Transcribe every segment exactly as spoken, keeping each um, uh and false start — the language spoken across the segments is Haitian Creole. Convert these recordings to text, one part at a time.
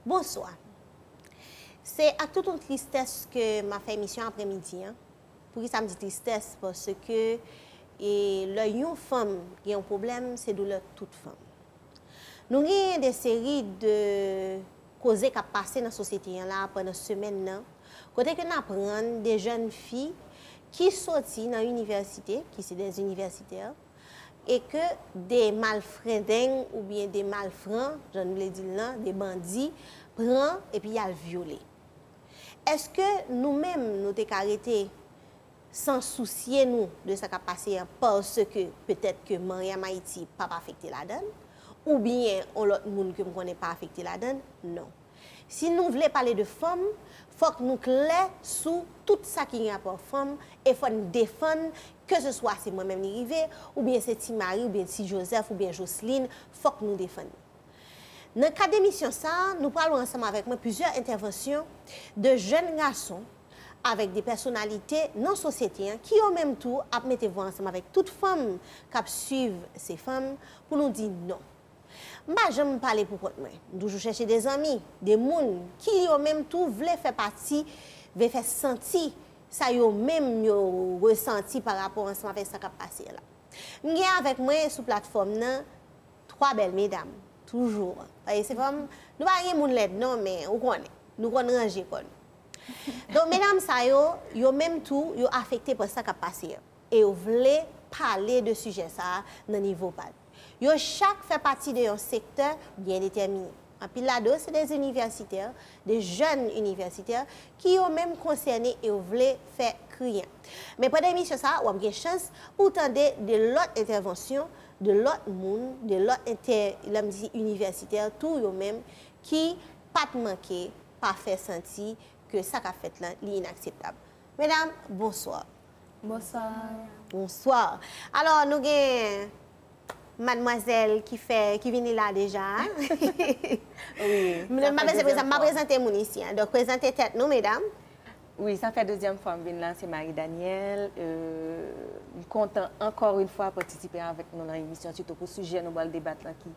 Bonswa. Se ak tout yon tristès ke m ap fè emisyon aprèmidi an. Poukisa m di tristès? Paske, e, lè yon fanm gen yon pwoblèm, se doulè tout fanm. Nou genyen de seri de koze k ap pase nan sosyete an la pandan semèn nan, kote ke n aprann de jèn fi ki soti nan inivèsite, ki se de inivèsitè, e ke de malfrendeng oubyen de malfran, jan nou vle di l lan, de bandi, pran epi y al vyole. Èske nou menm, nou te ka rete san sousye nou de sa k ap pase an, paske petèt ke Mariam Ayiti p ap afekte ladan l, oubyen yon lòt moun ke m konnen pa afekte ladan l? Non. Si nou vle pale de fanm, fòk nou klè sou tout sa ki gen rapò fanm, e fò n defann, keseswa se mwen menm li rive, oubyen se Ti Mari, oubyen Ti Jozèf, oubyen Joslin, fòk nou defann li. Nan kad emisyon sa a, nou pral wè ansanm avèk mwen plizyè entèvansyon de jèn gason avèk de pèsonalite nan sosyete an ki yo menm tou ap mete vwa ansanm avèk tout fanm k ap swiv Se Fanm pou nou di non. M pa janm pale pou kont mwen. M toujou chèche de zanmi, de moun ki yo menm tou vle fè pati, vle fè santi sa yo menm yo resanti pa rapò ansanm avèk sa k ap pase a la. M gen avèk mwen sou platfòm nan twa bèl medam, toujou. Paske Se Fanm, nou pa gen moun lèd non, men ou konnen, nou konn ranje kò nou. Donk, medam sa yo, yo menm tou, yo afekte pa sa k ap pase an. E yo vle pale de sijè sa a nan nivo pa l. Yo chak fè pati de yon sektè byen detèmine. Anpil ladan yo se de inivèsitè, de jèn inivèsitè, ki yo menm konsène e yo vle fè kriye. Men pandan emisyon sa a, w ap gen chans pou w tande de lòt entèvansyon, de lòt moun, de lòt entè, lè m di inivèsitè tou yo menm, ki pa t manke pa fè santi ke sa k ap fèt lan, li inakseptab. Medam, bonswa. Bonswa. Bonswa. Alò, nou gen madmwazèl ki fè, ki vini la deja. Wi, m pa bezwen prezante, m pa prezante moun isi an. Donk, prezante tèt nou, medam. Wi, sa fè dezyèm fwa m vin la, se Marie Danielle. Euh, m kontan ankò yon fwa patisipe avèk nou nan emisyon, sitou pou sijè nou pral debat lan ki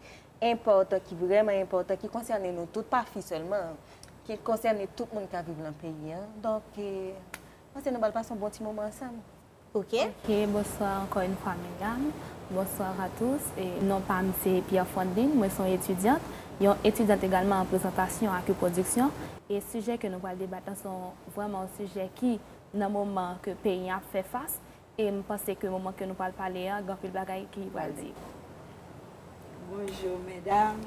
enpòtan, ki vrèman enpòtan, ki konsène nou tout, pa fi sèlman, ki konsène tout moun k ap viv nan peyi an. Donk, euh, m panse nou pral pase yon bon ti moman ansanm. Ok. Ok, bonswa ankò yon fwa, medam. Bonsoir à tous. E non pa m se Pierre Frandine, mwen se yon etidyant, yon etidyant egalman an prezantasyon ak yon pwodiksyon. E sijè ke nou pral debat lan se yon, vrèman yon sijè ki, nan moman ke peyi an ap fè fas, e m panse ke moman ke nou pral pale an, gen anpil bagay ki pral di. Bonjou, medam.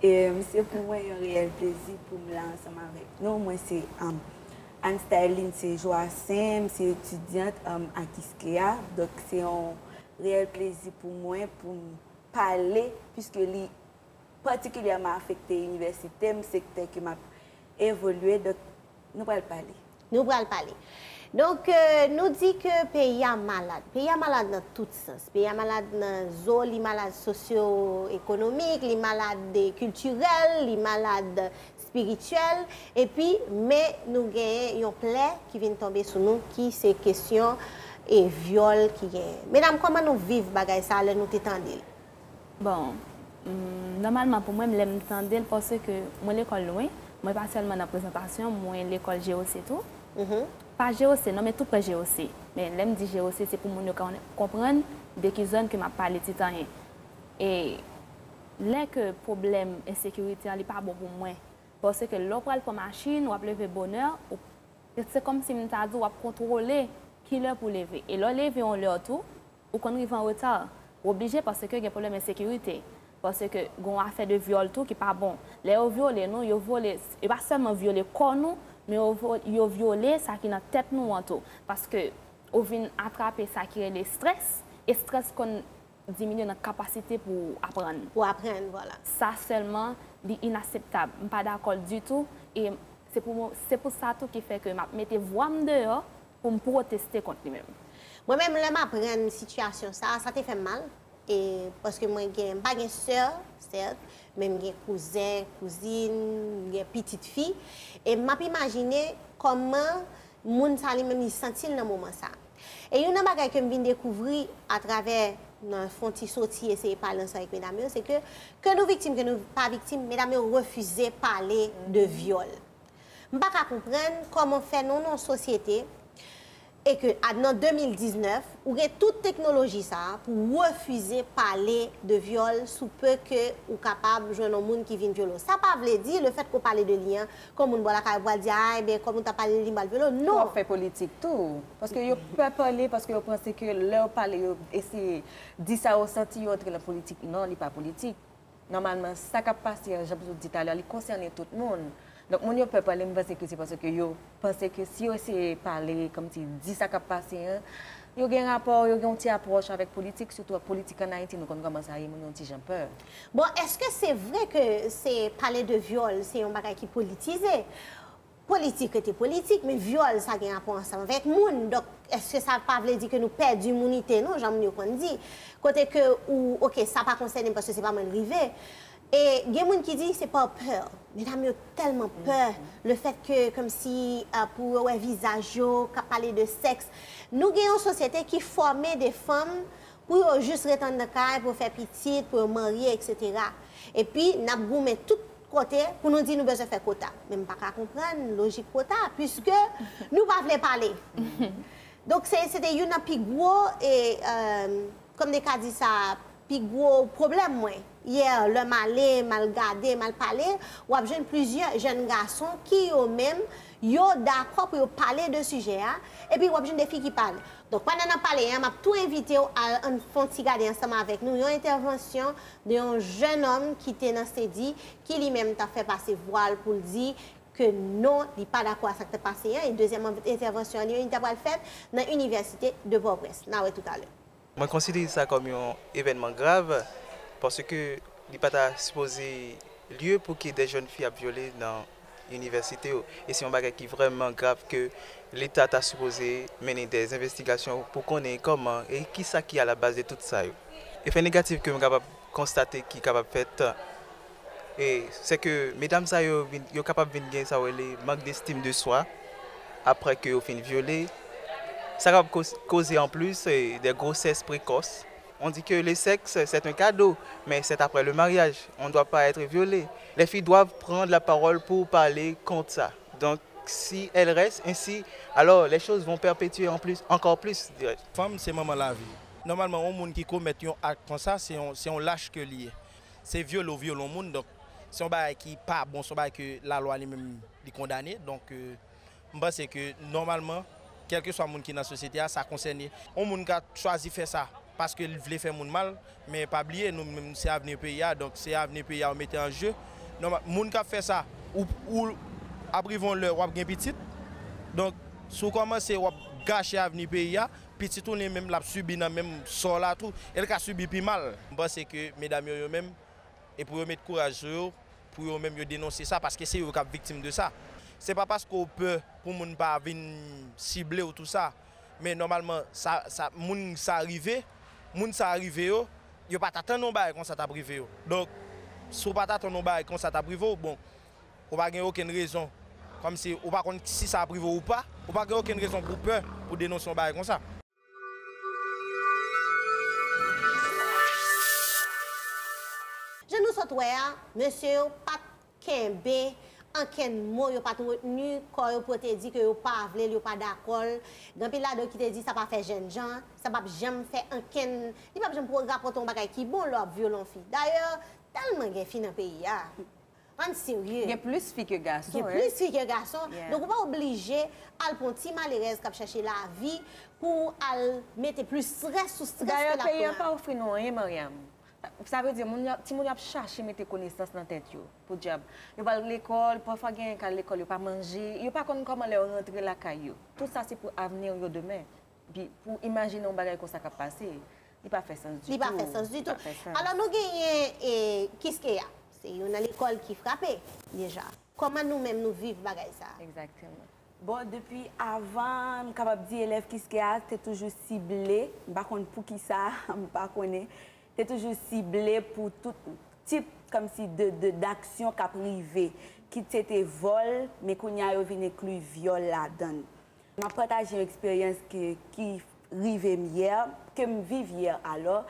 E, se pou mwen yon reyèl plezi pou m la ansanm avèk nou. Mwen se, um, Anne Styline, se Joacin, m se etidyant, um, ak Iskea. Donk, se yon reyèl plezi pou mwen pou m pale, piske li patikilyèman afekte inivèsite m, sektè ke m ap evolye. Donk, nou pral pale. Nou pral pale. Donk, euh, nou di ke peyi a malad. Peyi a malad nan tout sans. Peyi a malad nan zo, li malad sosyo-ekonomik, li malad, euh, kiltirèl, li malad espirityèl. Epi, men nou genyen yon plè ki vin tonbe sou nou, ki se kesyon e vyòl ki genyen. Medam, kòman nou viv bagay sa a lè nou te tande l? Bon, mm, nòmalman pou mwen, lè m tande l, paske mwen lekòl lwen, mwen pa sèlman nan prezantasyon, mwen lekòl G O C tou. Mhm. Pa G O C non, men tou prè G O C. Men lè m di G O C, se pou moun yo ka konprann de ki zòn ke m ap pale, Titanyen. E lè ke pwoblèm ensekirite an, li pa bon pou mwen. Paske lè w pral pran machin, w ap leve bonè, ou, se kòmsi m ta di w ap kontwole ki lè pou w leve. E lè w leve yon lè tou, ou konn rive an reta. Ou oblije paske gen pwoblèm ensekirite. Paske gen yon afè de vyòl tou ki pa bon. Lè yo vyole nou, yo vyole, yo pa sèlman vyole kò nou, men yo vo-, yo vyole sa ki nan tèt nou an tou. Paske ou vin atrape sa ki rele estrès. Estrès konn diminye nan kapasite pou w aprann. Pou aprann, vwala. Sa sèlman, li inakseptab. M pa dakò l ditou. E se pou, se pou sa tou ki fè ke m ap mete vwa m deyò pou m pwoteste kont li menm. Mwen menm, lè m aprann sitiyasyon sa a, sa te fè m mal. E paske mwen gen, m pa gen sè, sèt, men m gen kouzen, kouzin, m gen pitit fi. E m ap imajine kòman moun sa li menm li santi l nan moman sa. E youn nan bagay ke m vin dekouvri atravè nan fè yon ti soti, eseye pale ansanm avèk medam yo, se ke, ke nou viktim, ke nou pa viktim, medam yo refize pale de vyòl. M pa ka konprann kòman fè nou nan yon sosyete e ke a, nan de mil diznèf, ou gen tout teknoloji sa a pou w refize pale de vyòl sou pe ke ou kapab jwenn yon moun ki vin vyole w. Sa pa vle di, lefètke w pale de li an, kòm moun bò lakay ou pral di, a, ebyen, kòm ou ta pale de li, m pral vyole w. Non! Pou ap fè politik tou. Paske yo pè pale, paske yo panse ke lè yo pale, yo eseye di sa yo santi, yo antre nan politik. Non, li pa politik. Nòmalman, sa k ap pase an, jan m sot di talè, li konsène tout moun. Donk, moun yo pè pale, m panse ke se paske yo panse ke si yo eseye pale, kòmsi di sa k ap pase an, yo gen rapò, yo gen yon ti apwòch avèk politik, sitou ak politik ann Ayiti, nou konn kòman sa ye, moun yo yon ti jan pè. Bon, èske se vre ke se pale de vyòl, se yon bagay ki politize? Politik rete politik, men vyòl sa gen rapò ansanm avèk moun. Donk, èske sa pa vle di ke nou pèdi iminite nou, jan moun yo konn di? Kote ke ou, oke, sa pa konsène m paske se pa mwen l rive. E gen moun ki di se pa pè. Medam yo tèlman pè, lefètke kòmsi pou yo wè vizaj yo, k ap pale de sèks. Nou gen yon sosyete ki fòme de fanm pou yo jis ret anndan kay, pou yo fè pitit, pou yo marye, etsetera. Epi, n ap goumen tout kote pou nou di nou bezwen fè kota. Men m pa ka konprann lojik kota, piske nou pa vle pale. Donk, se, se te youn nan pi gwo, e, kòm de ka di sa, pi gwo pwoblèm mwen. Yè, lè m ale, m al gade, m al pale, w ap jwenn plizyè jèn gason ki yo menm, yo dakò pou yo pale de sijè a, epi w ap jwenn de fi ki pale. Donk, pandan n ap pale a, m ap tou envite w al ann fè yon ti gade ansanm avèk nou yon entèvansyon de yon jèn òm ki te nan Sedi, ki li menm t ap fè pase vwa l pou l di ke non, li pa dakò a sa k t ap pase an, e dezyèm entèvansyon an, li menm, li ta pral fèt nan Inivèsite de Pòtoprens. N a wè toutalè. Mwen konsidere sa kòm yon evènman grav, paske li pa ta sipoze lye pou ke de jèn fi ap vyole nan inivèsite yo. E se yon bagay ki vrèman grav ke Leta ta sipoze mennen de envestigasyon pou konnen kòman e kisa ki alabaz de tout sa yo. Efè negatif ke m kapab konstate ki kapab fèt, e, se ke medam sa yo vin, yo kapab vin gen sa yo rele mank d'estime de soi, apre ke yo fin vyole. Sa kapab koz, koze anplis, e, de gwosès prekòs. On dit que le sexe, c'est un cadeau, mais c'est après le mariage. On ne doit pas être violé. Les filles doivent prendre la parole pour parler contre ça. Donc, si elles restent ainsi, alors les choses vont perpétuer en plus, encore plus, dirais-je. Fanm se manman lavi. Nòmalman, yon moun ki komèt yon ak konsa, se yon, se yon lach ke li ye. Se vyole w vyole yon moun, donk se yon bagay ki pa bon, se yon bagay ke lalwa li menm li kondane. Donk, euh, m panse ke nòmalman, kèlkeswa moun ki nan sosyete a, sa konsène. Yon moun ka chwazi fè sa paske l vle fè moun mal, men pa bliye, nou menm se avni peyi a, donk se avni peyi a yo mete an je. Nòmal, moun k ap fè sa, ou, ou ap rive yon lè w ap gen pitit, donk si w kòmanse w ap gache avni peyi a, pitit ou li menm l ap sibi nan menm sò la tou, e l ka sibi pi mal. M panse ke medam yo, yo menm, e pou yo met kouraj sou yo, pou yo menm yo denonse sa, paske se yo k ap viktim de sa. Se pa paske w pè pou moun pa vin sible w tou sa, men nòmalman, sa, sa, moun sa rive, moun sa rive yo, yo pa t atann yon bagay konsa t ap rive yo. Donk, si w pa t atann yon bagay konsa t ap rive w, bon, ou pa gen okenn rezon, kòmsi ou pa konn si sa ap rive w ou pa, ou pa gen okenn rezon pou w pè pou w denonse yon bagay konsa. Jan nou sot wè a, mesye yo pa t kenbe ankenn mo, yo pa t retni kò yo pou yo te di ke yo pa vle l, yo pa dakò l. Gen anpil ladan yo ki te di sa pa fè jènjan, sa p ap janm fè ankenn, li p ap janm pou rapòte yon bagay ki bon lè w ap vyole yon fi. Dayè, tèlman gen fi nan peyi a. Ann serye. Gen plis fi ke gason. Gen plis fi ke gason. Donk, ou pa oblije al pran ti malerèz k ap chache lavi pou w al mete plis strès sou strès ke l ap pran an. Dayè, peyi an pa ofri nou anyen, Mariam. Sa vle di, moun yo, timoun yo ap chache mete konesans nan tèt yo. Podyab. Yo pral lekòl, pafwa genyen k al lekòl, yo pa manje, yo pa konn kòman lè yo rantre lakay yo. Tout sa se pou avni yo demen. Epi pou imajine yon bagay konsa k ap pase, li pa fè sans ditou. Li pa fè sans ditou. Alò, nou genyen, e, Kiskeya. Se youn nan lekòl ki frape deja. Kòman nou menm nou viv bagay sa a? Egzakteman. Bon, depi avan, m kapab di elèv Kiskeya te toujou sible, m pa konn poukisa, m pa konnen, te toujou sible pou tout tip, kòmsi, de, de, d'aksyon k ap rive, kit se te vòl, men kounye a yo vin enkli vyòl ladan l. M ap pataje yon eksperyans ki, ki, rive m yè, ke m viv yè alò,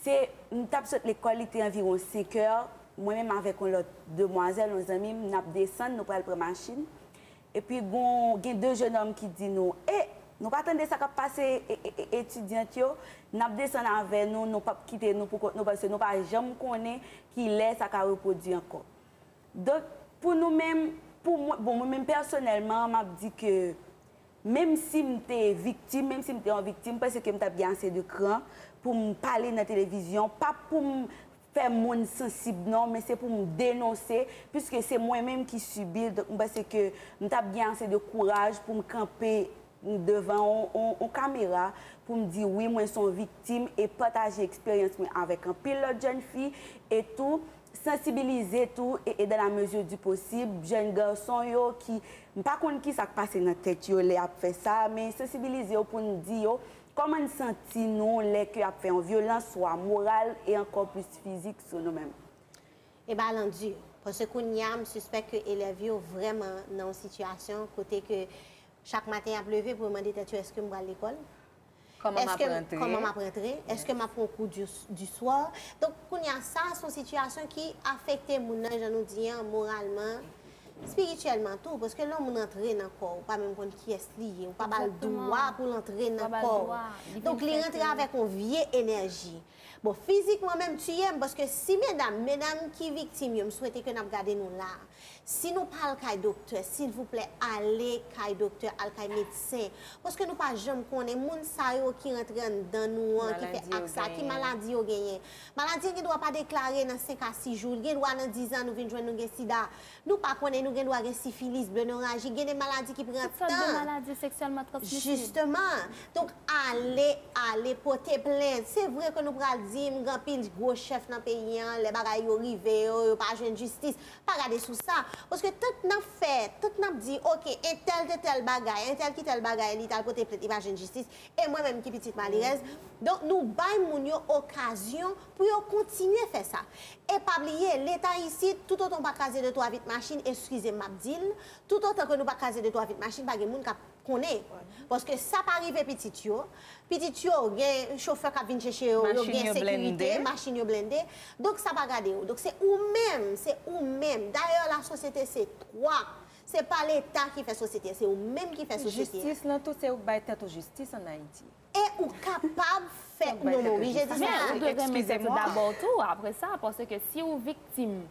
se, m t ap sot lekòl, li te anviwon senk è, mwen menm avèk yon lòt demwazèl, yon zanmi m, n ap desann, nou pral pran machin. Epi gon, gen de jennonm ki di nou, e, nou pa tande sa k ap pase e, e, e, etidyant yo, n ap desann avè nou, nou p ap kite nou pou kont nou, paske nou pa janm konnen ki lè sa ka repwodui ankò. Donk, pou nou menm, pou mwen, bon, mwen menm pèsonèlman, m ap di ke menm si m te viktim, menm si m te yon viktim, m panse ke m t ap gen ase de kran pou m pale nan televizyon, pa pou m fè moun sansib non, men se pou m denonse, piske se mwen menm ki sibi l. Donk, m panse ke m t ap gen ase de kouraj pou m kanpe devan on, on, on kamera pou m di wi, mwen se yon viktim e pataje eksperyans mwen avèk anpil lòt jèn fi e tou sansibilize tou e, e dans la mesure du possible, jèn gason yo ki, m pa konn ki sa k pase nan tèt yo lè y ap fè sa, men sansibilize yo pou n di yo kòman n santi nou lè ke y ap fè yon vyolans swa moral e ankò plis fizik sou nou menm. E balan di, paske kounye a m sispèk ke elèv yo vrèman nan yon sitiyasyon kote ke chak maten y ap leve pou yo mande tèt yo èske m pral lekòl? Kòman m ap rantre? Kòman m ap rantre? Èske m ap pran kou du, du soir? Donk, kounye a, sa se yon sitiyasyon ki afekte moun nan, jan nou di an, moralman, espirityèlman tou, paske lè yon moun antre nan kò w, ou pa menm konn kiyès li ye, ou pa ba l dwa pou l antre nan kò w. Donk, li rantre avèk yon vye enèji. Bon, fizikman menm tiye m, paske si medam, medam ki viktim yo, m swete ke n ap gade nou la, si nou pa al kay doktè, silvouplè, ale kay doktè, al kay medsen. Paske nou pa janm konnen moun sa yo ki rantre anndan nou an, ki fè ak sa, ki maladi yo genyen. Maladi an gen dwa pa deklare nan senk a sis jou, li gen dwa nan diz an nou vin jwenn nou gen sida. Nou pa konnen, nou gen dwa gen sifilis, blenorajik, gen de maladi ki pran tan. Tout sòt de maladi seksyèlman transmisib. Jisteman. Donk, ale, ale pote plent. Se vre ke nou pral di m gen anpil gwo chèf nan peyi an, lè bagay yo rive yo, yo pa jwenn jistis. Pa gade sou sa. Paske tank n ap fè, tank n ap di, oke, entèl te tèl bagay, entèl ki tèl bagay, li t al pote plent, li pa jwenn jistis, e mwen menm ki pitit malerèz. Donk, nou bay moun yo okazyon pou yo kontinye fè sa. E pa bliye, Leta isit, toutotan w pa kraze de twa vit machin, eskize m, m ap di l, toutotan ke nou pa kraze de twa vit machin, pa gen moun k ap konnen. Paske sa pa rive pitit yo. Pitit yo, gen chofè k ap vin chèche yo, yo gen sekirite, machin yo blende. Donk, sa pa gade yo. Donk, se ou menm, se ou menm. Dayè, lasosyete se twa. Se pa Leta ki fè sosyete, se ou menm ki fè sosyete. Jistis lan tou, se ou k bay tèt ou jistis ann Ayiti. E ou kapab fè, non, m oblije di sa. Men ou dwe renmen tèt ou dabò tou, apre sa, paske si ou viktim,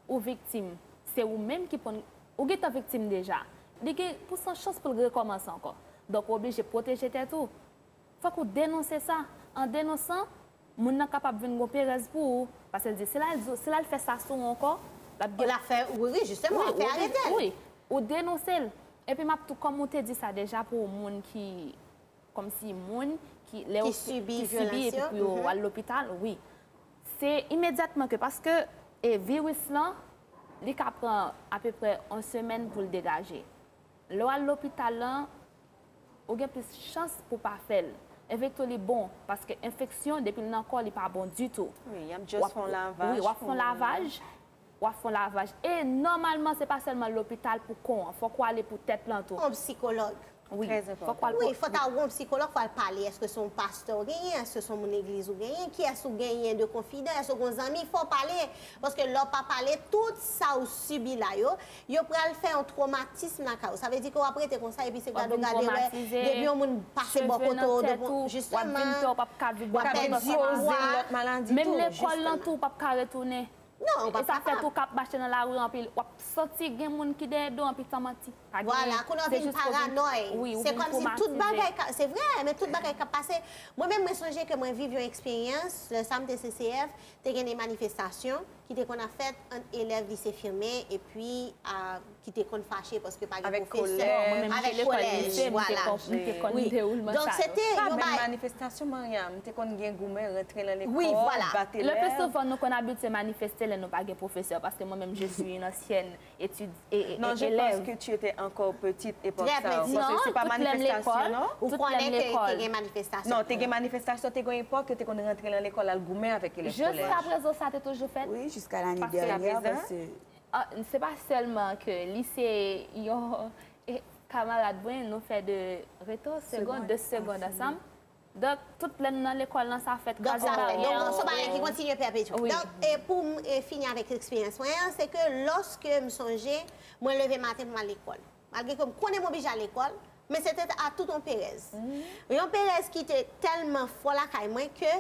ou viktim, se ou menm ki pran, ou gentan viktim deja. Li gen pousan chans pou l rekòmanse ankò. Donk, ou oblije pwoteje tèt ou. Fòk ou denonse sa. An denonsan, moun nan kapab vin gon perèz pou ou. Paske l di, si l al di w, si l al fè sa sou ou ankò, l ap gen. L ap fè, wi, wi, jisteman, l ap fè arete l. Wi, ou denonse l. Epi m ap tou, kòm ou te di sa deja pou moun ki, kòmsi moun ki, lè yo, ki sibi epi pou yo al lopital, wi. Se imedyatman ke, paske, e, viris lan, li ka pran apeprè yon semèn pou l degaje. Lè w al lopital lan, ou gen plis chans pou w pa fè l. Enfekto li bon, paske enfeksyon, depi l nan kò, li pa bon ditou. Wi, y ap just fè yon lavaj. Wi, w ap fè yon lavaj. W ap fè yon lavaj. E nòmalman, se pa sèlman lopital pou kò an. Fòk ou ale pou tèt lan tou. Yon sikològ. Wi, fòk w al. Wi, fò ta wè yon sikològ, fò w al pale. Èske se yon pastè w genyen? Èske se yon moun legliz ou genyen? Kiyès ou genyen de konfidan? Èske w gen yon zanmi? Fò w pale. Paske lè w pa pale, tout sa w sibi la yo, yo pral fè yon twomatis lakay ou. Sa vle di ke w ap rete konsa epi se gade w gade wè, depi yon moun pase bò kote w, depi w, jisteman, w ap pèdi pwa. Menm lekòl lan tou, w p ap ka retounen. Non, ou p ap kapab. E sa fè tou k ap mache nan lari anpil, w ap santi gen moun ki dèyè do w anpil san manti. Pa gen. Vwala, kounye a w vin paranòy. Se kòmsi tout bagay ka, se vre, men tout bagay k ap pase. Mwen menm, mwen sonje ke mwen viv yon eksperyans, lè sa m te C C F, te gen de manifestasyon ki te konn ap fèt ant elèv lise Firmin epi, a, ki te konn fache paske pa gen pwofesè. Avèk kolèj. Avèk kolèj, vwala. Wi. Donk, se te yon bagay. Pa menm manifestasyon, Mariam, te konn gen goumen, rantre nan lekòl, bat elèv. Wi, vwala. Le plus souvent, nou konn abitye manifeste lè nou pa gen pwofesè, paske mwen menm, je suis une ancienne étid-, e, e, élève. Non, je pense que tu étais encore petite epòk sa a. Trè piti. Non, se pa manifestasyon, non? Ou konnen ke te gen manifestasyon. Non, te gen manifestasyon, te gen epòk ke te konn rantre nan lekòl al goumen avèk elèv kolèj. Jiskaprezan, sa te toujou fèt? Wi, jiska lane dènyè, paske. Ah, se pa sèlman ke li se yon, e, kamarad mwen, nou fè de reto, segond, de segond ansanm. Donk, tout lè n nan lekòl lan, sa fèt Donk, kraze sa fè. baryè Donk, an. se yon bagay ki kontinye pèpetyele. Wi. Donk, e pou m e fini avèk eksperyans mwen an, se ke lòske m sonje, mwen leve maten pou m al lekòl. Malgre ke m konnen m oblije al lekòl, men se te a tout yon perèz. Yon perèz ki te tèlman fò lakay mwen ke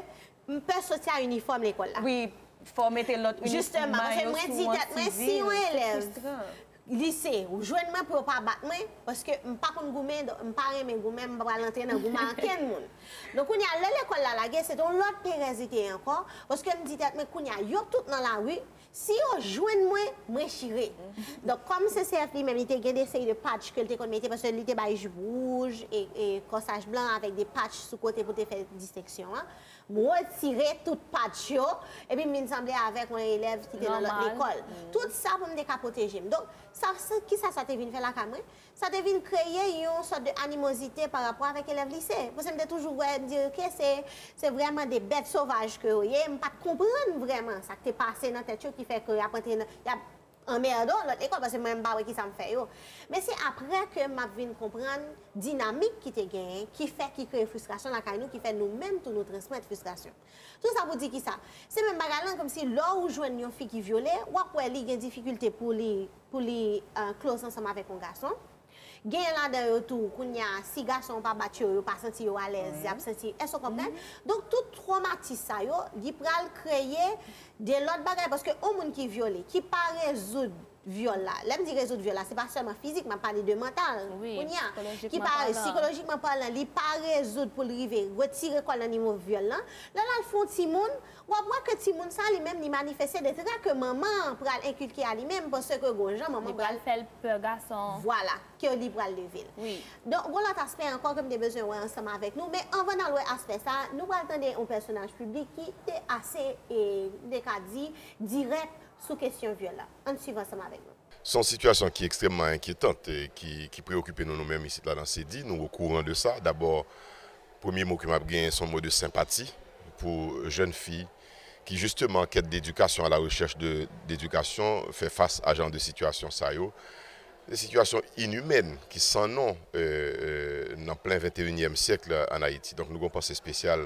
m pè soti a inifòm lekòl la. Wi, fò w mete lòt inifòm Jisteman, paske yo mwen sou di yon tèt mwen, sivil, si yon se elèv fristran. Lise, ou jwenn mwen pou yo pa bat mwen, paske m pa konn goumen, m pa renmen goumen, m pa pral antre nan goumen ak kenn moun. Donk, kounye a, lè lekòl la lage, se te yon lòt perèz li te ye ankò, paske m di tèt mwen, kounye a, yo tout nan lari, si yo jwenn mwen, mwen chire. Donk, kòm C C F li menm, li te gen de seri de patch ke l te konn mete, paske li te bay jip wouj e, e kòsaj blan avèk de patch sou kote pou te fè distenksyon an. M retire tout patch yo, epi m vin sanble avèk yon elèv ki te nan lòt Nòmal. Lekòl. Tout sa pou m te ka pwoteje m. Donk, sa, sa, kisa sa te vin fè lakay mwen? Sa te vin kreye yon sòt de animozite pa rapò avèk elèv lise. Paske m te toujou wè, m di, "Ok, se, se vrèman de bèt sovaj ke yo ye." M pa t konprann vrèman sa k te pase nan tèt yo ki fè ke y ap antre nan, y ap anmède w lòt lekòl, paske mwen, m pa wè kisa m fè yo. Men se aprè ke m ap vin konprann dinamik ki te genyen, ki fè, ki kreye fristrasyon lakay nou, ki fè nou menm tou nou transmèt fristrasyon. Tout sa pou di kisa? Se menm bagay lan, kòmsi lè ou jwenn yon fi ki vyole, w ap wè li gen difikilte pou li, pou li, eh, close ansanm avèk yon gason. Genyen ladan yo tou, kounye a, si gason an pa bat yo, yo pa santi yo alèz, y ap santi, èske w konprann? Donk, tout twomatis sa yo, li pral kreye de lòt bagay, paske yon moun ki vyole, ki pa rezoud vyòl la, lè m di rezoud vyòl la, se pa sèlman fizik, m ap pale de mantal. Wi, Kounye a, sikolojikman ki pa, palan. Sikolojikman palan, li pa rezoud pou l rive retire kò l nan nivo vyòl lan. Lè l al fè yon timoun, w ap wè ke timoun sa, li menm, li manifeste de trè ke manman an pral enkilke a li menm, paske gon jan manman Li pral fè l pè gason. Vwala, ke li pral leve l. Wi. Donk, gon lòt aspè ankò ke m te bezwen wè ansanm avèk nou, men anvan n al wè aspè sa, nou pral tande yon pèsonaj piblik ki te ase, e, m te ka di, dirèk sou kesyon vyòl la. Ann swiv ansanm avèk nou. Se yon sitiyasyon ki ekstrèmman enkyetante, ki, ki preyokipe nou, nou menm isit la nan Sedi. Nou okouran de sa. Dabò, premye mo ke m ap genyen, se yon mo de senpati pou jèn fi ki, jisteman, an kèt dedikasyon, à la recherche de, d'éducation, fè fas a jan de sitiyasyon sa yo. De sitiyasyon inimèn ki san non, euh, euh, nan plen venteyinyèm syèk la ann Ayiti. Donk, nou gen yon panse espesyal,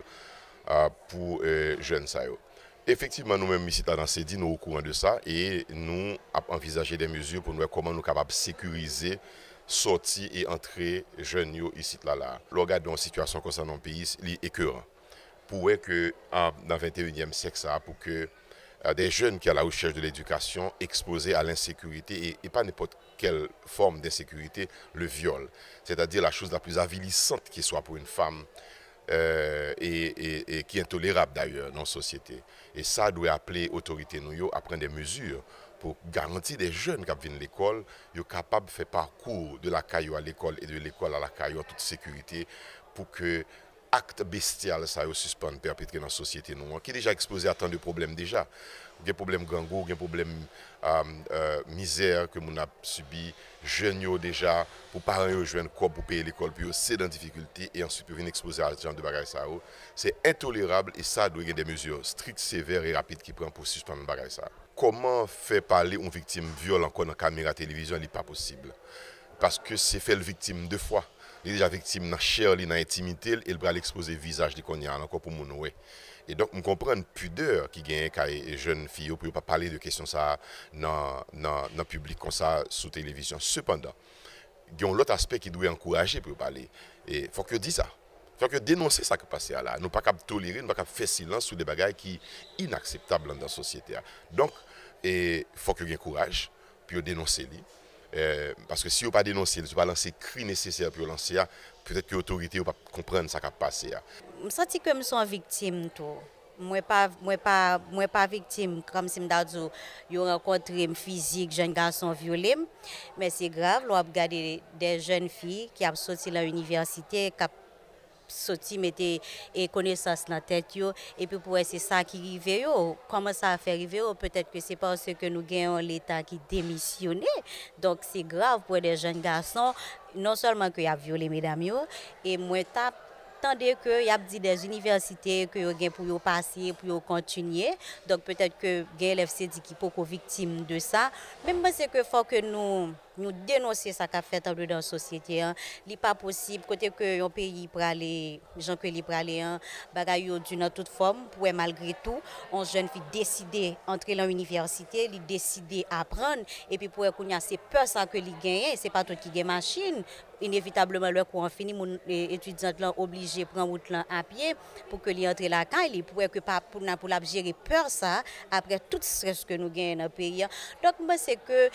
euh, pou, euh, jèn sa yo. Efektivman, nou menm isit la nan Sedi, nou okouran de sa e nou ap anvizaje de mezi pou nou wè kòman nou kapab sekirize sòti e antre jèn yo isit la la. Lè w gade yon sitiyasyon konsa nan yon peyi, li ekeran. Pou wè ke, a, nan venteyinyèm syèk sa a, pou ke, a, des jeunes qui à la recherche de l'éducation exposés à l'insécurité, et, et pas n'importe quelle forme d'insécurité, le viol. C'est-à-dire la chose la plus avilissante qui soit pour une femme, euh, et, et, et qui est intolérable d'ailleurs dans la société. E sa dwe aple otorite nou yo a pran de mezi pou garanti de jèn k ap vin lekòl, yo kapab fè pakou de lakay yo a lekòl e de lekòl a lakay yo an tout sekirite pou ke akt bestyal sa yo sispann pèpetre nan sosyete nou an, ki deja ekspoze a tan de pwoblèm deja. Ou gen pwoblèm grangou, ou gen pwoblèm, euh, euh, mizè ke moun ap sibi, jèn yo deja, pou paran yo jwenn kòb pou peye lekòl pou yo, se nan difikilte, e answit pou vin ekspoze a jan de bagay sa yo. Se entolerab e sa dwe gen de mezi strik, sevè e rapid ki pran pou sispann bagay sa. Kòman fè pale yon viktim vyòl ankò nan kamera televizyon, li pa posib. Paske se fè l viktim de fwa. Li deja viktim nan chè li, nan entimite l, e l pral ekspoze vizaj li kounye a ankò pou moun wè. E donk, m konprann pidè ki genyen kay jèn fi yo pou yo pa pale de kesyon sa a nan, nan, nan piblik konsa sou televizyon. Sepandan, gen yon lòt aspè ki dwe ankouraje pou yo pale. E fòk yo di sa. Fòk yo denonse sa k ap pase a la. Nou pa kab tolere, nou pa kab fè silans sou de bagay ki inakseptab anndan sosyete a. Donk, e, fòk yo gen kouraj pou yo denonse li. E, paske si yo pa denonse li, si yo pa lanse kri nesesè pou yo lanse a, petèt ke otorite yo p ap konprann sa k ap pase a. M santi ke m se yon viktim tou. Mwen pa, mwen pa, mwen pa viktim, kòmsi m ta di w, yo rankontre m fizik, jèn gason vyole m. Men se grav, lè w ap gade de jèn fi ki ap soti nan inivèsite, k ap soti mete, e, konesans nan tèt yo, epi pou wè se sa ki rive yo. Kòman sa fè rive yo? Petèt ke se paske nou gen yon Leta ki demisyone. Donk, se grav pou wè de jèn gason, non sèlman ke y ap vyole medam yo, e mwen t ap tande ke y ap di de inivèsite ke yo gen pou yo pase, pou yo kontinye. Donk, petèt ke gen elèv Sedi ki poko viktim de sa. Men m panse ke fò ke nou Nou denonse sa k ap fèt andedan sosyete an. Li pa posib, kote ke yon peyi prale, jan ke li prale an, bagay yo di nan tout fòm, pou wè malgre tou, yon jèn fi deside antre lan inivèsite, li deside aprann, epi pou wè kounye a se pè sa ke li genyen, se pa tout ki gen machin. Inevitableman, lè kou an fini, moun, e, etidyant lan oblije pran wout lan a pye pou ke li antre lakay li, pou wè ke pa, pou, nan, pou l ap jere pè sa, apre tout strès ke nou genyen nan peyi an. Donk, m panse ke,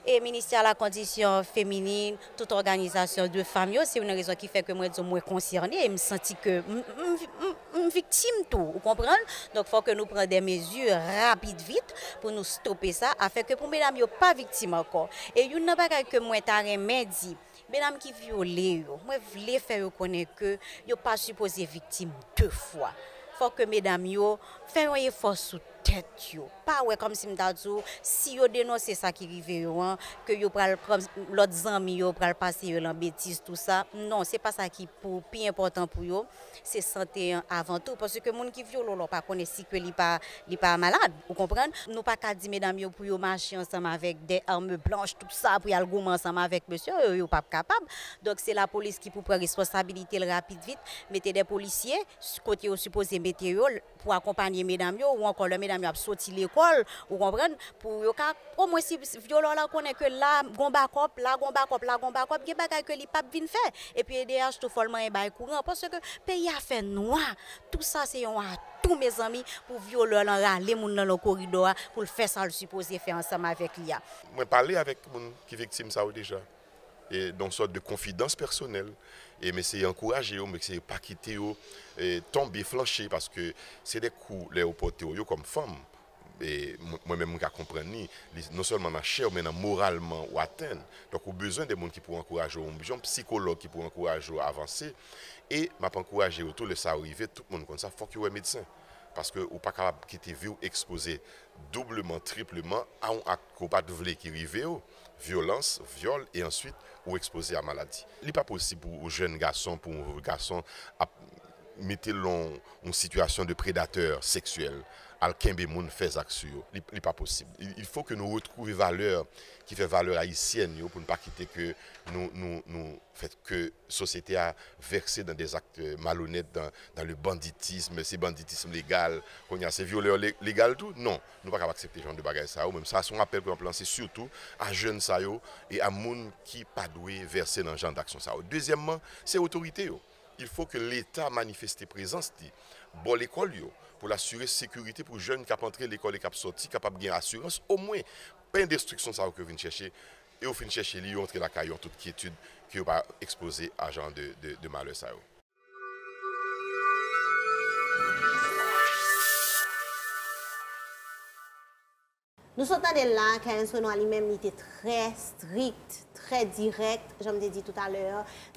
e, ministè la kondisyon feminin, tout òganizasyon de fanm yo, se youn nan rezon ki fè ke mwen di w mwen konsène, e m santi ke m, m, m, m viktim tou, ou konprann? Donk, fò ke nou pran de mezi rapid vit pou nou stope sa, afin ke pou medam yo pa viktim ankò. E youn nan bagay ke mwen ta renmen di, medam ki vyole yo, mwen vle fè yo konnen ke yo pa sipoze viktim de fwa. Fò ke medam yo fè yon efò sou tèt yo. Pa wè kòmsi m ta di w, si yo denonse sa ki rive yo an, ke yo pral, kòm lòt zanmi yo pral pase yo lan betiz, tou sa. Non, se pa sa ki pou pi enpòtan pou yo. Se sante an avan tou. Paske moun ki vyole w la, w pa konnen si ke li pa, li pa malad. Ou konprann? Nou pa ka di medam yo pou yo mache ansanm avèk de armes blanches, tou sa, pou y al goumen ansanm avèk mesye yo, yo p ap kapab. Donk, se lapolis ki pou pran responsabilite l rapid vit, mete de polisye, s-, kote yo sipoze mete yo, l-, pou akonpanye medam yo, ou ankò lè medam yo ap soti lekòl, ou konprann, pou yo ka, omwen si, si vyolè w la konnen ke la gon bakòp, la gon bakòp, la gon bakòp, gen bagay ke li p ap vin fè. Epi E D H tou fò l manyen bay kouran, paske peyi a fè nwa. Tou sa se yon atou, mezanmi, pou vyolè lan rale moun nan lan koridò a, pou l fè sa l sipoze fè ansanm avèk li a. Mwen pale avèk moun ki viktim sa yo deja. E, nan yon sòt de konfidans pèsonèl, e m eseye ankouraje yo, m eseye pa kite yo, e, tonbe, flanche, paske se de kou lè yo pote w yo kòm fanm, e, mwen, mwen menm mwen ka konprann li, li non sèlman nan chè w, men nan moralman ou atenn. Donk, ou bezwen de moun ki pou ankouraje w, ou bezwen yon sikològ ki pou ankouraje w avanse. E m ap ankouraje yo tou, lè sa rive, tout moun konn sa, fòk yo wè medsen. Paske ou pa kapab kite vi w ekspoze doubleman, tripleman a yon ak ke w pa t vle ki rive w, vyolans, vyòl, e answit ou ekspoze a maladi. Li pa posib pou yon jèn gason, pou yon gason ap mete l nan yon sitiyasyon de predatè seksyèl, al kenbe moun, fè zak sou yo. Li, li pa posib. Il, il faut que nou retwouve valè ki fè valè ayisyèn yo, pou n pa kite ke nou, nou, nou fè ke sosyete a vèse dans des actes malhonnêtes, dans, dans le banditisme, se banditism legal, kounye a se vyolè le-, legal tou. Non, nou pa kapab aksepte jan de bagay sa yo. Menm sa, se yon apèl ke m ap lanse sitou a jèn sa yo e a moun ki pa dwe vèse nan jan d'aksyon sa yo. Dezyèmman, se otorite yo. Il faut que Leta manifeste prezans li bò lekòl yo pou l asire sekirite pou jèn k ap antre lekòl e k ap sòti kapab gen asirans omwen pa gen destriksyon sa yo ke yo vin chèche, e yo fin chèche li, yo antre lakay yo an tout kyetid, ke yo pa ekspoze a jan de, de, de malè sa yo. Nou sot tande l la, Clarence Renois li menm, li te trè strikt, trè dirèk, jan m te di toutalè,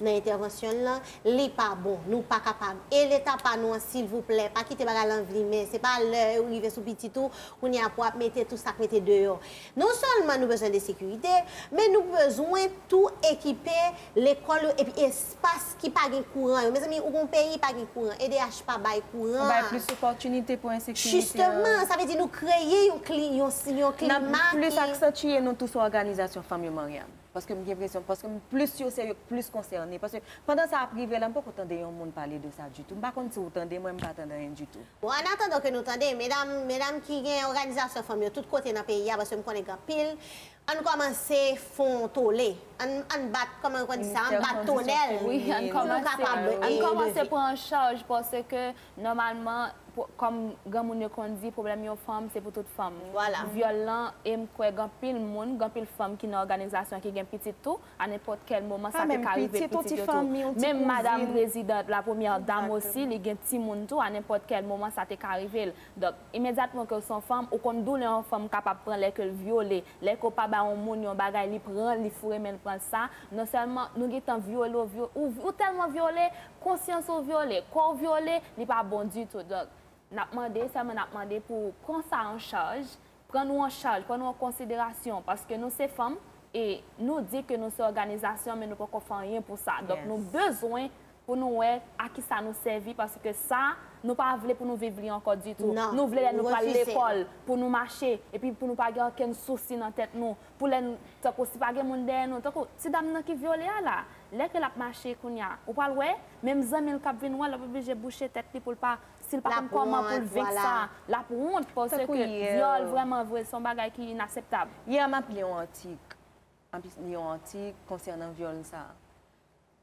nan entèvansyon l lan, li pa bon. Nou pa kapab. E Leta pa nou an, silvouplè, pa kite bagay lan vlimen. Se pa lè ou rive sou pitit ou, kounye a pou ap mete tou sa k mete deyò. Non sèlman nou bezwen de sekirite, men nou bezwen tou ekipe lekòl yo epi espas ki pa gen kouran yo. Mezanmi, ou gon peyi pa gen kouran, E D H pa bay kouran. Ou bay plis opòtinite pou ensekirite an. Jisteman, sa vle di nou kreye yon kli-, yon, yon klima ki. N ap plis aksantye nou tou sou òganizasyon fanm yo, Mariam. Paske m gen enpresyon, paske m plis yo se yo k plis konsène. Paske pandan sa ap rive la, m poko tande yon moun pale de sa ditou. M pa konn si w tande, mwen m pa tande anyen ditou. Bon, an atandan ke nou tande, medam, medam ki gen òganizasyon fanm yo tout kote nan peyi a, paske m konnen gen anpil, ann kòmanse fè yon tole. Ann, ann bat, kòman yo konn di sa, ann bat tonèl pou nou kapab, ann kòmanse pran an chaj, paske nòmalman, kòm granmoun yo konn di, pwoblèm yon fanm, se pou tout fanm. Vyòl lan, e m kwè gen anpil moun, gen anpil fanm ki nan òganizasyon ki gen pitit tou, a nenpòt kèl moman, sa te ka rive pitit yo tou. Menm madanm prezidant, la premyè dam osi, li gen timoun tou, a nenpòt kèl moman, sa te ka rive l. Donk, imedyatman ke w se yon fanm, ou konn doulè yon fanm kapab pran lè ke l vyole, lè ke w pa ba yon moun yon bagay, li pran l, li foure men l pran l sa. Non sèlman nou gentan vyole, ou vyo-, ou, ou tèlman vyole, konsyans ou vyole, kò w vyole, li pa bon ditou. Donk, n ap mande, sèlman n ap mande pou w pran sa an chaj, pran nou an chaj, pran nou an konsiderasyon, paske nou se fanm, e nou di ke nou se òganizasyon, men nou poko fè anyen pou sa. Donk, nou bezwen pou nou wè a kisa nou sèvi, paske sa, nou pa vle pou nou viv li ankò ditou. Non, nou vle lè nou pral lekòl, pou nou mache, epi pou nou pa gen okenn sousi nan tèt nou. Pou lè n, tankou si pa gen moun dèyè nou, tankou ti dam nan ki vyole a la, lè ke l ap mache kounye a, ou pral wè, menm zanmi l k ap vin wè l, l ap oblije bouche tèt li pou l pa, si l pa konn kòman pou l venk sa, l ap wont, paske vyòl vrèman vre, se yon bagay ki inakseptab. Yè, m ap li yon atik, m ap li yon atik konsènan vyòl sa.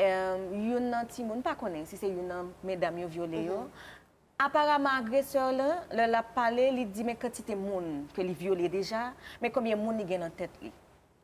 Em, youn nan timoun, m pa konnen si se youn nan medam yo vyole yo. Aparaman, agresè lan, lè l ap pale, li di men kantite moun ke li vyole deja, men konbyen moun li gen nan tèt li.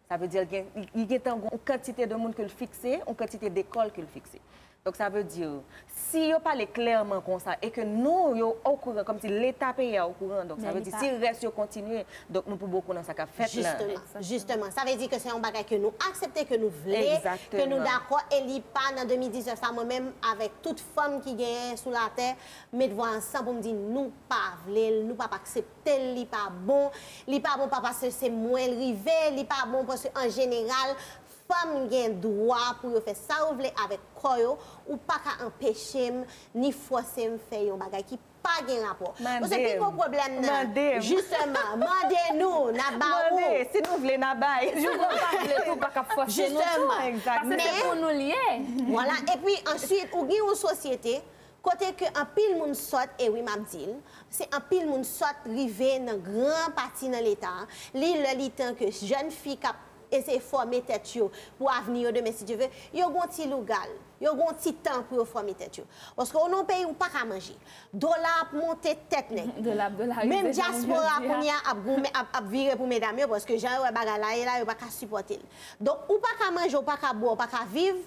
Sa vle di, li gen, li, li gentan gen yon kantite de moun ke l fikse, yon kantite de kò l ke l fikse. Donk, sa vle di, si yo pale klèman konsa, e ke nou, yo okouran, kòmsi Leta peyi a okouran, donk, sa vle di, si rès yo kontinye, donk, nou pou bò kou nan sa k ap fèt la. Jisteman, jisteman. Sa vle di ke se yon bagay ke nou aksepte, ke nou vle, ke nou dakò, e li pa nan de mil diznèf sa, mwen menm, avèk tout fanm ki genyen sou latè, met vwa ansanm pou m di nou pa vle l, nou p ap aksepte l, li pa bon, li pa bon pa paske se mwen l rive, li pa bon paske an jeneral, fanm gen dwa pou yo fè sa yo vle avèk kò yo, ou pa ka anpeche m, ni fòse m fè yon bagay ki pa gen rapò. Paske pi gwo pwoblèm nan, jisteman, mande nou, n a ba ou. Mande, si nou vle, n a bay. Si nou pa vle tou, pa ka fòse nou tou. Jisteman. Paske se pou nou l ye. Vwala, epi answit, ou gen yon sosyete kote ke anpil moun sòt, e wi, m ap di l, se anpil moun sòt rive nan gran pati nan Leta a. Li lè, li tan ke jèn fi k ap eseye fòme tèt yo pou avni yo demen, si Dye ve, yo gon ti lougal, yo gon ti tan pou yo fòme tèt yo. Paske ou nan yon peyi ou pa ka manje. Dola ap monte tèt nèg. Dola ap dolarize, jan yo di a. Menm dyaspora kounye a ap goumen, ap, ap vire pou medam yo, paske jan yo wè bagay la ye la, yo pa ka sipòte l. Donk, ou pa ka manje, ou pa ka bwè, ou pa ka viv,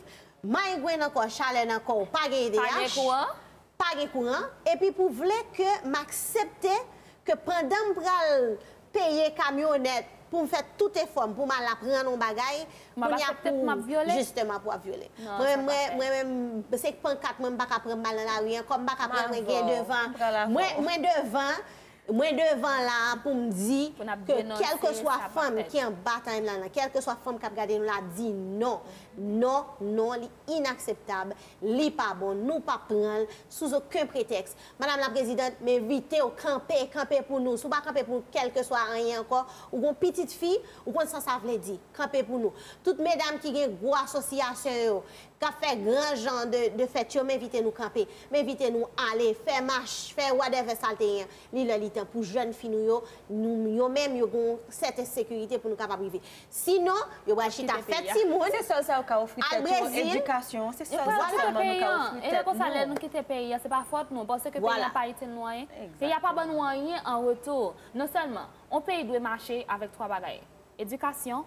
mayengwen nan kò w, chalè nan kò w, pa gen D H. Pa gen kouran. Pa gen kouran, epi pou vle ke m aksepte ke pandan m pral peye kamyonèt pou m fè tout efò m pou m al aprann yon bagay, kounye a pou, jisteman, pou w ap vyole. Mwen, mwen, mwen menm, se pankat mwen, m pa ka pran m al nan lari ankò, m pa ka pran mwen gen devan. Mwen, mwen devan, mwen devan la a pou m di ke kèlkeswa fanm ki anba timeline lan, kèlkeswa fanm k ap gade nou la, di non. Non, non, li inakseptab, li pa bon, nou p ap pran l sou okenn pretèks. Madam la Prezidant, m envite w kanpe, kanpe pou nou. Si w pa kanpe pou kèlkeswa anyen ankò, ou gon pitit fi, ou konn sa sa vle di, kanpe pou nou. Tout medam ki gen gwo asosyasyon yo, k ap fè gran jan de, de fèt yo, m envite nou kanpe. M envite nou ale, fè mach, fè whatever sa l te ye an. Li lè li tan pou jèn fi nou yo, nou, yo menm, yo gon sèten sekirite pou nou kapab rive. Sinon, yo pral chita fè timoun, al Brezil. Se sèl sa yo ka ofri tèt yo, edikasyon, se sèl sa sèlman nou ka ofri tèt nou. E lè konsa, lè nou kite peyi a, se pa fòt nou, paske peyi a pa itil nou anyen. Peyi a pa ban nou anyen an retou. Non sèlman, yon peyi dwe mache avèk twa bagay, edikasyon,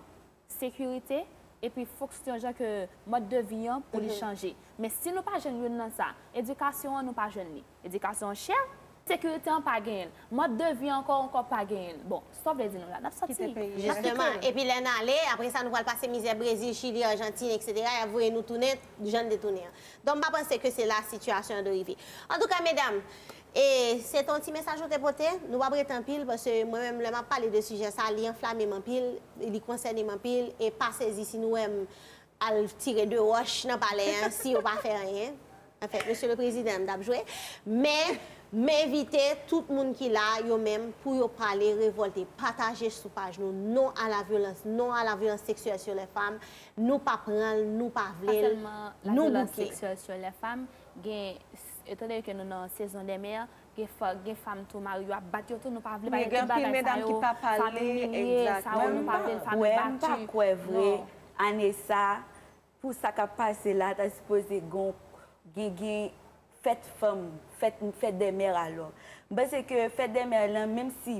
sekirite, epi fonksyon jan ke mòd de vi an pou li chanje. Men si nou pa jwenn youn nan sa, edikasyon an nou pa jwenn li. Edikasyon an chè, sekirite an pa genyen l, mòd de vi an ankò, ankò pa genyen l. Bon, sa w vle di nou la, n ap sòti. Jisteman, epi lè n ale, apre sa nou pral pase mizè Brezil, Chili, Ajantin, etsetera, y ap voye nou tounen jan n te tounen an. Donk, m pa panse ke se la sitiyasyon an dwe rive. Antouka, medam, e se te yon ti mesaj nou te pote, nou p ap rete anpil, paske mwen menm, lè m ap pale de sijè sa, li anflame m anpil, li konsène m anpil, e pa sezi si nou wè m al tire de wòch nan palè an, si yo pa fè anyen. Anfèt, Mesye le Prezidan, m t ap jwe. Men, m envite tout moun ki la, yo menm, pou yo pale, revòlte, pataje sou paj nou. Non à la violence, non à la violence sexuelle sur les femmes. Nou pa pran l, nou pa vle l, nou bouke. Pa sèlman la violence sexuelle sur les femmes, gen, etan done ke nou nan sezon dè mè, gen fa-, gen fanm tou, mari yo ap bat yo tou, nou pa vle pale de tout bagay sa yo, fanm imilye, sa yo, nou pa vle l, fanm bati. Wi, gen anpil medam ki pa pale, egzakteman. Mwen m pa kwè, m pa kwè vre, ane sa, pou sa k ap pase la, ta sipoze gon, gen, gen fèt fanm, fèt, fèt dè mè alò. M panse ke fèt dè mè lan, menm si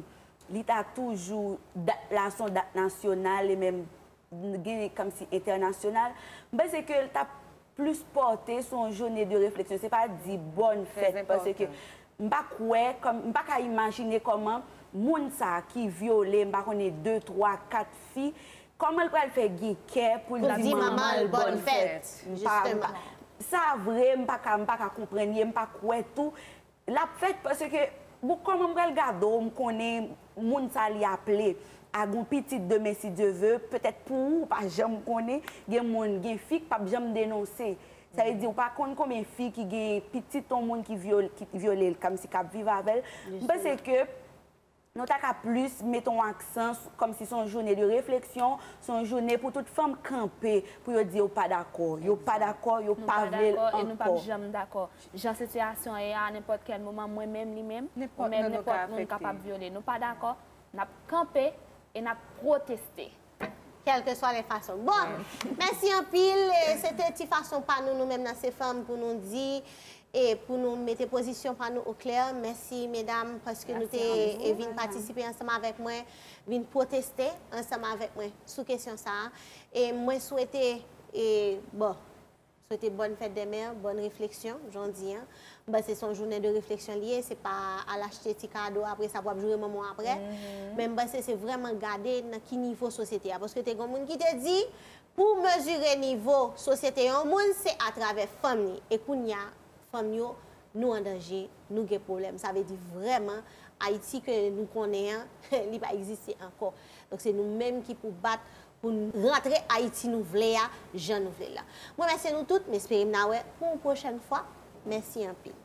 li ta toujou, dat la se yon dat nasyonal e menm gen kòmsi entènasyonal, m panse ke l t ap plis pòte sou yon jounen de refleksyon. Se pa di bòn fèt, paske m pa kwè, kòm, m pa ka imajine kòman moun sa ki vyole, m pa konnen, de, twa, kat fi, kòman l pral fè gen kè pou l di manman l bòn fèt? M pa, m pa, sa vre, m pa ka, m pa ka konprann li, m pa kwè tou l ap fèt, paske, bon, kòman m pral gade w, m konnen moun sa li aple a gon pitit demen, si Dye ve, petèt pou ou, ou pa janm konnen, gen moun, gen fi k p ap janm denonse. Sa vle di, ou pa konn konbyen fi ki gen pitit yon moun ki vyole, ki vyole l, kòmsi k ap viv avè l. M panse ke nou ta ka plis mete yon aksan s-, kòmsi se yon jounen de refleksyon, se yon jounen pou tout fanm kanpe, pou yo di yo pa dakò. Yo pa dakò, yo pa vle l ankò. E nou p ap janm dakò. Jan sitiyasyon ye a, nenpòt kèl moman, mwen menm, li menm, ou menm, nenpòt moun kapab vyole. Nou pa dakò, n ap kanpe e n ap pwoteste. Kèlkeswa lè fason. Bon, mèsi anpil. E, se te ti fason pa nou, nou menm nan Se Fanm, pou nou di e pou nou mete pozisyon pa nou oklè. Mèsi, medam, paske nou te e, vin patisipe ansanm avèk mwen, vin pwoteste ansanm avèk mwen sou kesyon sa a. E mwen swete, e, bon, swete bòn fèt dè mè, bòn refleksyon, jan w di an. M panse se yon jounen de refleksyon li ye, se pa al achte ti kado, apre sa pou w ap joure manman w apre. Men m panse se vrèman gade nan ki nivo sosyete a. Paske te gen moun ki te di, pou mezire nivo sosyete yon moun, se atravè fanm li. E kounye a, fanm yo, nou an danje, nou gen pwoblèm. Sa vle di vrèman, Ayiti ke nou konnen an, li pa egziste ankò. Donk se nou menm ki pou bat pou n rantre Ayiti nou vle a, jan nou vle l la. Mwen remèsye nou tout, m espere m nan wè pou yon pwochèn fwa. Mèsi anpil.